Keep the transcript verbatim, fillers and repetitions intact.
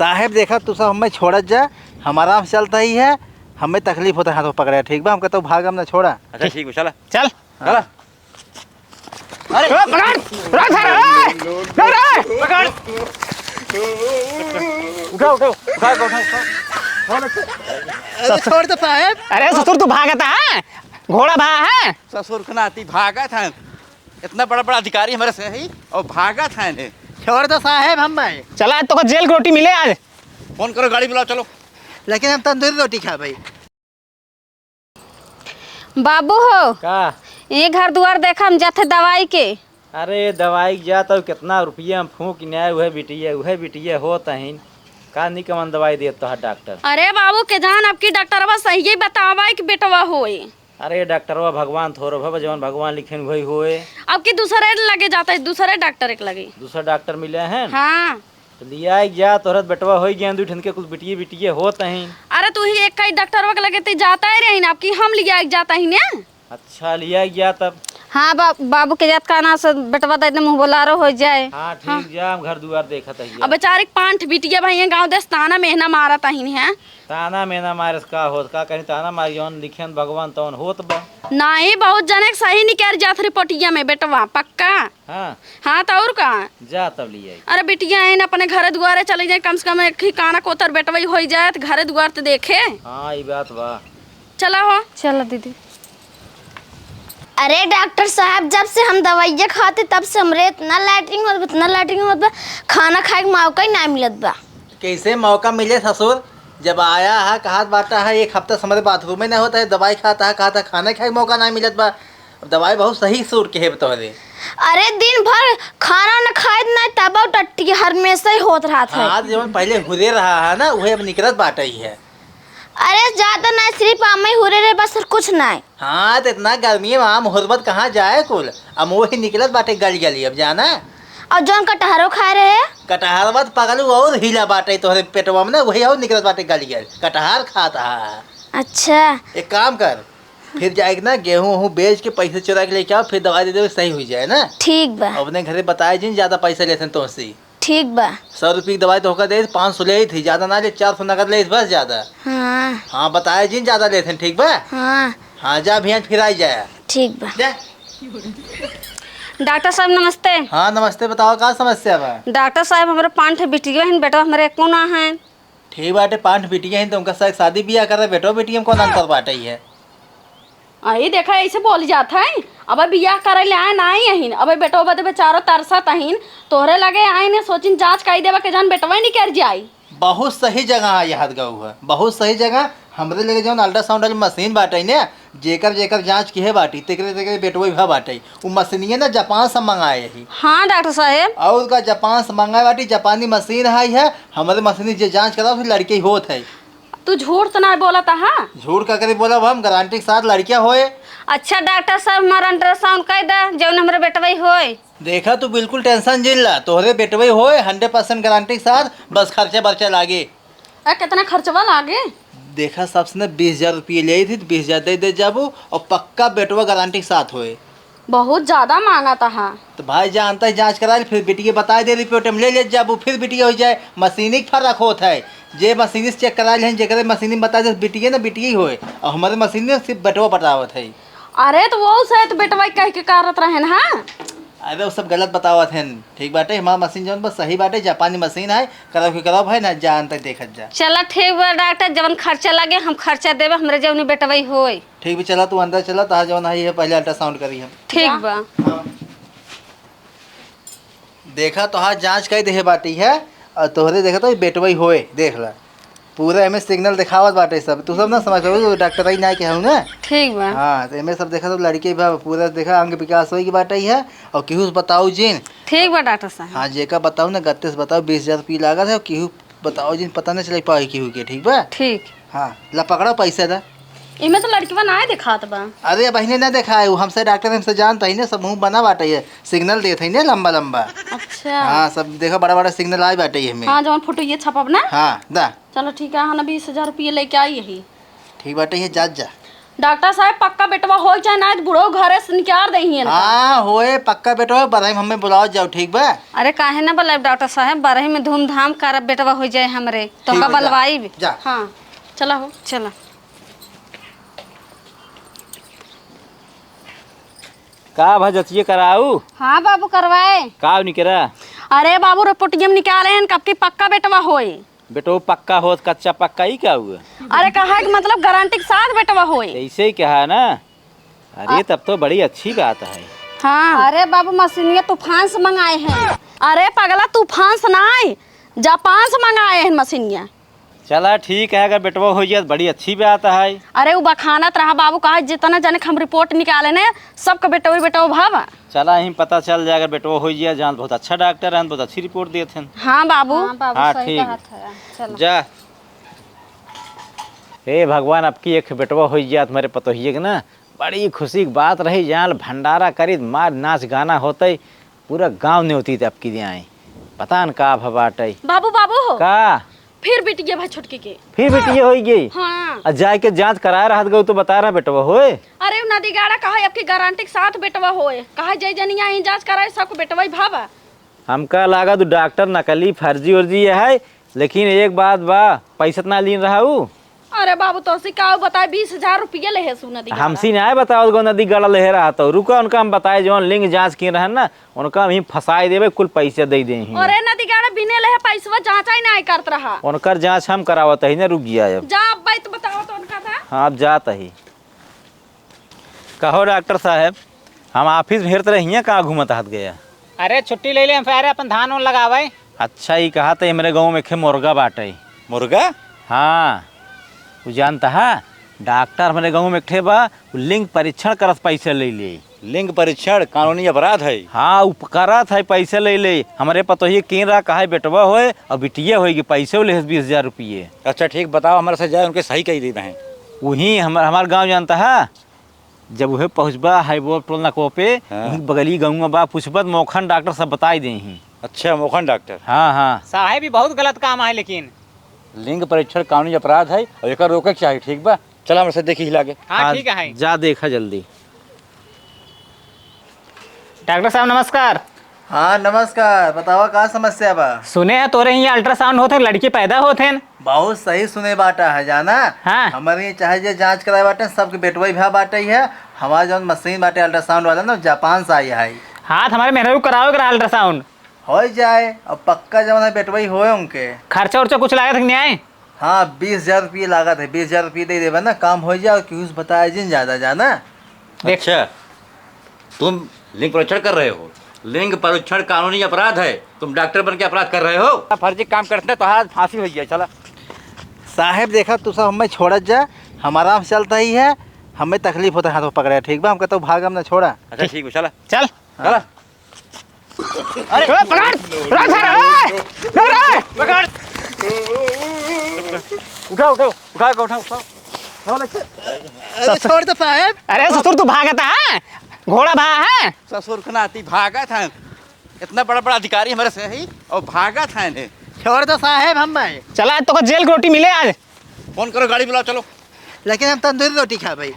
साहेब, देखा, तू सब हमें छोड़त जा, हम आराम से चलता ही है, हमें तकलीफ होता है हाथ में पकड़े, ठीक बा? हम कहता हूँ, भाग, हम ना छोड़ा। अच्छा, ठीक बा, चला। चल। चला। अरे, ए, पकड़, पकड़, पकड़, ए, पकड़, ए। पकड़। उठा, उठा, उठा, उठा, उठा। अरे, छोड़ दो साहेब। अरे ससुर, तू भागत है? घोड़ा भा है? ससुर के नाती भागत है। इतना बड़ा, बड़ा अधिकारी हमारे से है और भागत है ने। छोड़ दो साहेब, हम भाई। चला, आज तोका जेल के रोटी मिले आज। फोन करो, गाड़ी बुलाओ, चलो। लेकिन हम तंदूरी रोटी खा भाई। बाबू हो, का? ये घर दुआर देखा, हम जाते दवाई के। अरे दवाई के जा तो कितना रुपया हम फूंक ने आए, उहे बिटिया, उहे बिटिया होत अहिन। का निकमन दवाई देत तोहार डॉक्टर? अरे बाबू के जान, अब की डॉक्टरवा सही बतावा कि बेटवा होए। अरे डॉक्टरवा भगवान थोरो भव, जवन भगवान लिखेन वही होए। अब की दूसरे लगे जाता है, दूसरे डॉक्टर के लगे। दूसरा डॉक्टर मिले हैं? हाँ। तो लिया एक जा, तोहरा बेटवा होई गया, दू ठन के कुछ बिटिये बिटिये होत हैं। अरे तू ही एक कई डॉक्टरवा के लगे ते जाता ही रही ना, अब की हम लिया एक जाता ही ने। अच्छा, लिया एक जा तब। हाँ बा-, बाबू के जात का ना से बेटवा तो इतने मुँह बोलारो हो जाए। हाँ, ठीक हाँ। जा, हम घर दुआर देखत है। अब बेचारे के पांठ बिटिया भाई गाँव देश ताना मेहना मारत ही है। ताना मेहना मारे से का होत, का कहीं ताना मार, जौन लिखेन भगवान तौन होत बा। नहीं, बहुत जने के सही निकर जात रिपोर्टिया में बेटवा, पक्का। हाँ। हाँ, तो और का? जा तब ले आई। अरे बिटिया है ना, अपने घरे दुआरे चले जाए, कम से कम एक ही काना कोतर बेटवई होई जाए, तो घरे दुआर तो देखे। हाँ, ई बात बा। चला हो। चला दीदी। अरे डॉक्टर साहब, जब से हम दवाइया खाते, तब से हमरे इतना लैट्रिन होत बा, इतना लैट्रिन होत बा, खाना खाए के मौका ही ना मिलत बा। कैसे मौका मिले ससुर? जब आया है, कहत बाटा है, एक हफ्ता से हमरे बाथरूम में ना होता है, दवाई खाता है, कहता है, खाना खाए के मौका ना मिलत बा। अब दवाई बहुत सही सूट के है तोहरे। अरे दिन भर खाना न खाए ना, तब टट्टी हमेशा ही होत रहत है। हाँ, जवन पहले हुरे रहा है ना, उहे अब निकलत बाटे ही है। अरे ज्यादा ना, सिर्फ आम ही हुरे रहे बस, और कुछ ना। हाँ, तो इतना गर्मी में आम हुरबत कहाँ जाए कुल? अब वही निकलत बाटे गली गली, अब जाना। और जौन कटहरो खाए रहे? कटहरवा तो पगलू और हीला बाटे तोहरे पेटवा में ना, वही और निकलत बाटे गली गली। कटहर खाता है। अच्छा। एक काम कर, फिर जाए के ना गेहूं वहूं बेच के पैसे चुरा के लेके आओ, फिर दवाई दे दे, सही हुई जाए ना। ठीक बा। अपने घरे बताए जिन, ज्यादा पैसा लेते हैं तुमसे। ठीक बा। सौ रुपये की दवाई तो होकर दे, पाँच सौ ले थी, ज्यादा ना ले, चार सौ नगद ले, बस ज्यादा। हाँ। हाँ, बताए जिन, ज्यादा लेते हैं, ठीक बा? हाँ। हाँ, जा भियान फिर आई जाए। ठीक बा। जा। डॉक्टर साहब नमस्ते। हाँ नमस्ते, बताओ का समस्या बा? डॉक्टर साहब, हमरे पाँच ठे बिटिया हैं, बेटवा हमरे एको ना है। ठीक बाटे, पाँच बिटिया हैं तो उनका साथ शादी बियाह करे, बेटो बिटिया में कौन अंतर बाटे है? अई देखा, ऐसे बोल जात है। अब बियाह करे ले आए ना आई अहिन, अब बेटो बदे बेचारो तरसत अहिन, तोहरे लगे आए ने सोचिन जांच कई देबा के जान बेटवा निकर जाई। बहुत सही जगह है याद गऊ है, बहुत सही जगह। हमरे लगे जौन अल्ट्रासाउंड वाली मशीन बाटे ने, जेकर जेकर जांच किहे बाटी, तेकरे तेकरे बेटवई भा बाटे। उ मशीनिया ना जापान से मंगाए ही। हाँ डॉक्टर साहेब। और का जापान से मंगाए बाटी, जापानी मशीन है, है। हमरे मशीनी जे जांच कराओ, फिर लड़के ही होत है। तू झूठ तो ना बोलत हा? झूठ का करे बोलब हम, गारंटी के साथ लड़किया होए। अच्छा डॉक्टर साहब, हमारा अल्ट्रासाउंड कह दे, जौन हमरे बेटवई होए। देखा, तू बिल्कुल टेंशन जिन ला, तोहरे बेटवई होए हंड्रेड परसेंट गारंटी के साथ, बस खर्चा बर्चा लागे। ए, कितना खर्चवा लागे? देखा, सबसे न बीस हजार रुपये ले थी, तो बीस हजार दे दे जाबू, और पक्का बेटवा गारंटी के साथ होए। बहुत ज्यादा मांगत हा। तो भाई जानता है, जांच करा ले, फिर बिटिया बताए दे रिपोर्ट में ले ले जाबू, फिर बिटिया हो जाए। मशीनी के फर्क होत है, जे मशीनी से चेक करा ले, जेकरे मशीनी में बताए दे बिटिया ना बिटिया ही होए, और हमारे मशीनी में सिर्फ बेटवा बतावत है। अरे तो वो से तो बेटवा कह के करत रहे ना। अरे वो सब गलत बतावत हैं, ठीक बाटे, हमार मशीन जौन बस सही बाटे, जापानी मशीन है, कराओ के कराओ भाई ना, जा अंदर देखत जा। चला ठीक बा डॉक्टर, जवन खर्चा लगे हम खर्चा देबे, हमरे जौनी बेटवई होए। ठीक बा, चला तू अंदर चला, तहार जवन है ये पहले अल्ट्रासाउंड करी हम। ठीक बा। हाँ। देखा तोहार जांच कई देहे बाटी है, और तोहरे देखा तो बेटवई होए, देख ला। पूरा एमे सिग्नल देखावत बाटे सब। तू सब ना समझ पाबू, डॉक्टर ही ना के हूँ ना। ठीक बा। हाँ, तो एमे सब देखा तो लड़के बा, पूरा देखा अंग विकास होई के बाटे ही है। और केहू से बताऊ जिन। ठीक बा डॉक्टर साहब। हाँ, जेका बताऊ ना, गत्ते से बताऊ, बीस हजार रुपये लागत है, और केहू बताऊ जिन, पता नहीं चले पाई केहू के, ठीक बा? ठीक। हाँ, ला पकड़ा पैसा दा। इमे तो लड़कवा ना देखात बा। अरे बहिने ना देखाए, वो हमसे डॉक्टर हमसे जानता ही ना, सब मुंह बना बाटे है, सिग्नल देत है ना लंबा लंबा। अच्छा। हाँ, सब देखा बड़ा बड़ा सिग्नल आए बाटे ये में। हाँ, जवन फोटो ये छपब ना। हाँ, दा। चलो ठीक है, हाँ ना, बीस हजार रुपये लेके आई यही। ठीक बाटे, ये जात जा। डॉक्टर साहब, पक्का बेटवा होई चाहे ना, बुढ़ऊ घरे से निकाल देही इनका। हाँ, होए, पक्का बेटवा, बरही में हमें बुलाओ जाओ, ठीक बा? अरे, काहे ना बुलाएब डॉक्टर साहब, बरही में धूमधाम करब, बेटवा होई जाए हमरे, तो ठीक का बा, जा, बलवाई भी। जा। हाँ, चला हो, चला। का भा जचिए कराऊ? हाँ बाबू, करवाए। का निकरा? अरे बाबू, रिपोर्टिया में निकाले हैं, कब की पक्का बेटवा होए। बेटो पक्का होत, कच्चा पक्का ही का हुआ? अरे, कहा कि मतलब गारंटी के साथ बेटवा होए। ऐसे ही कहा ना। अरे, आ- तब तो बड़ी अच्छी बात है। हाँ। अरे बाबू, मशीनिया तूफान से मंगाए हैं। अरे पगला, तूफान से ना आए, जापान से मंगाए हैं मशीनिया। चला ठीक है, अगर बेटवा हो जाए तो बड़ी अच्छी बात है। अरे, उ बखानत रहा बाबू, कहा जितना जने के हम रिपोर्ट निकाले ने, सबके बेटवा बेटवा भावा। चला, यहीं पता चल जाए, अगर बेटवा हो जाए, जान बहुत अच्छा डॉक्टर है, बहुत अच्छी रिपोर्ट देत हैं। हाँ बाबू। हाँ बाबू, हाँ, सही ठीक। कहत है। चलो। जा। हे भगवान, अब की एक बेटवा हो जाए तुम्हारे पतोहिए के ना, बड़ी खुशी की बात रही, जान भंडारा करी, मार नाच गाना होते, पूरा गांव नेवती अब की दे आई। पता न का भ बाटे। बाबू, बाबू हो। का? फिर बिटिया भाई छोटकी के। फिर बिटिया होई गई? हाँ। आ जाए के जांच कराए रहत गऊ तो बता रहा बेटवा होए। अरे उ नदी गाड़ा कहा अब की गारंटी के साथ बेटवा होए। कहा जय जनिया ही जांच कराए सबको बेटवा ही भावा। हमका लागत उ डॉक्टर नकली फर्जी उर्जी है, लेकिन एक बात बा, पैसा त ना लीन रहा उ। अरे बाबू, तोसी का बताए, बीस हजार रुपया लेहे सु नदी गाड़ा। हमसी नाय बतावत गो नदी गाड़ा लेहे रहा तो। रुका, उनका हम बताए, जौन लिंग जांच किए रहन ना, उनका हम ही फंसाए देबे, कुल पैसे दे दे ही। अरे नदी गाड़ा बिने लेहे पैसवा जांचा ही नाय करत रहा। उनकर जांच हम करावत ही ना, रुक गया अब। जा अब बात बताओ तो उनका था। हाँ, अब जात ही। कहो डॉक्टर साहब, हम ऑफिस में हेरत रही हैं, कहाँ घूमत हाथ गया? अरे छुट्टी ले ले, हम सारे अपन धान उन लगावे। अच्छा, ई कहा त हमरे गाँव में एक ठे मुर्गा बाटे। मुर्गा? हाँ, उ जानता है, डॉक्टर हमरे गाँव में एक ठे बा, उ लिंग परीक्षण करत पैसे ले ले। लिंग परीक्षण कानूनी अपराध है। हाँ, उ करत है, पैसे ले ले। हमरे पतोहिए के रहा, कहा बेटवा होए और बिटिया होए कि पैसे ले बीस हजार रुपये। अच्छा ठीक, बताओ, हमारे साथ जाए, उनके सही कही देना है। वहीं हमर, हमार गाँव जानता है, जब उहे पहुँचबा है वो टोल नकवा पे, हाँ। वहीं बगली गाँव बा, पूछबा त मोखन डॉक्टर सब बताई दे ही। अच्छा, मोखन डॉक्टर। हाँ, हाँ। साहेब, ई बहुत गलत काम है, लेकिन लिंग परीक्षण कानूनी अपराध है और एकर रोके के चाही, ठीक बा? चला, हमरे से देखी ही लागे। हाँ, हाँ, ठीक है। जा देखा जल्दी। डॉक्टर साहब, नमस्कार। हाँ, नमस्कार। बतावा, का समस्या बा? सुने हैं, तोरे हियाँ अल्ट्रासाउंड होत है, लड़की पैदा होत है। बहुत सही सुने बाटा है, जाना। हाँ। हमरे हियाँ चाहे जे जांच कराए बाटे, सबके बेटवा ही भा बाटे है। हमार जौन मशीन बाटे अल्ट्रासाउंड वाला ना, जापान से आई है। हाँ, त हमारे मेहरारू करावे के रहा अल्ट्रासाउंड। हो जाए, अब पक्का जौन है बेटवा ही होए उनके। खर्चा उर्चा कुछ लागत है कि नहीं आए? हाँ, बीस हजार रुपये लागत है, बीस हजार रुपये दे देबा ना, काम हो जाए, और केहू से बताए जिन ज्यादा, जाना। देख। अच्छा, तुम लिंग परीक्षण कर रहे हो? लिंग परीक्षण कानूनी अपराध है, तुम डॉक्टर बन के अपराध कर रहे हो। फर्जी काम करते तो आज फांसी हो जाए। चला। साहेब, देखा, तू सब हमें छोड़त जा, हम आराम से चलता ही है, हमें तकलीफ होता है हाथ में पकड़े, ठीक बा? हमका तो भागम ना छोड़ा। अच्छा, ठीक बा, चला। चल। चला। अरे, ए, पकड़! पकड़, पकड़, ए! पकड़, ए! पकड़! उठाओ, उठाओ, उठाओ, उठाओ, उठाओ। उठाओ, लक्ष्य। अरे, छोड़ दो साहेब। अरे, ससुर, तू भागत है? घोड़ा भा है? ससुर के नाती भागत हैं। इतना बड़ा, बड़ा अधिकारी हमारे से ही और भागत हैं ने। छोड़ दो साहेब, हम भाई। चला, आज तोका जेल की रोटी मिले आज। फोन करो, गाड़ी बुलाओ, चलो। लेकिन हम तंदूरी रोटी खाए भाई।